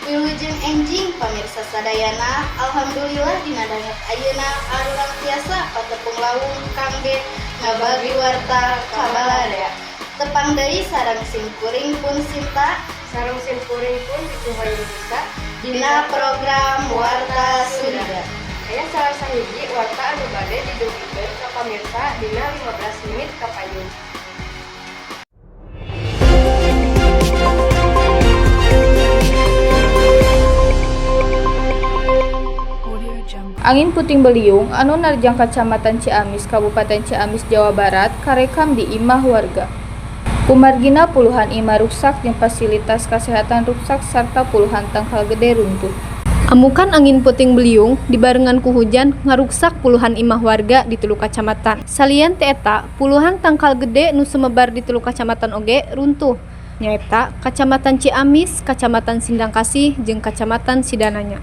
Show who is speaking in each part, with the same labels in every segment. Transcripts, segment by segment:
Speaker 1: Wilujeng enjing, pamirsa sadayana. Alhamdulillah, dina danget ayeuna arurang tiasa patepung lawung kangge ngabagi warta ka balarea. Tepang deui sareng sim kuring pun Sinta
Speaker 2: sareng sim kuring pun Dituhayu Bisa
Speaker 1: dina program Warta Sunda.
Speaker 2: Aya salah sahiji warta anu bade didugikeun ka pamirsa dina 15 menit kapayun.
Speaker 3: Angin puting beliung anu nerjang Kacamatan Ciamis, Kabupaten Ciamis, Jawa Barat karekam di imah warga. Kumargina puluhan imah ruksak jeung fasilitas kasehatan ruksak sarta puluhan tangkal gede runtuh.
Speaker 4: Amukan angin puting beliung dibarengan ku hujan ngaruksak puluhan imah warga di tilu kacamatan. Salian ti eta, puluhan tangkal gede nu sumebar di tilu kacamatan oge runtuh. Nyaeta Kacamatan Ciamis, Kacamatan Sindangkasih, jeung Kacamatan Sidananya.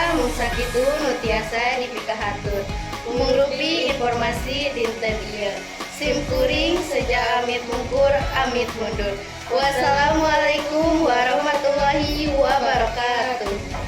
Speaker 1: Mung sakitu nu tiasa dipikahatur. Mungrupi informasi dinten ieu. Sim kuring seja amit mungkur, amit mundur. Wassalamualaikum warahmatullahi wabarakatuh.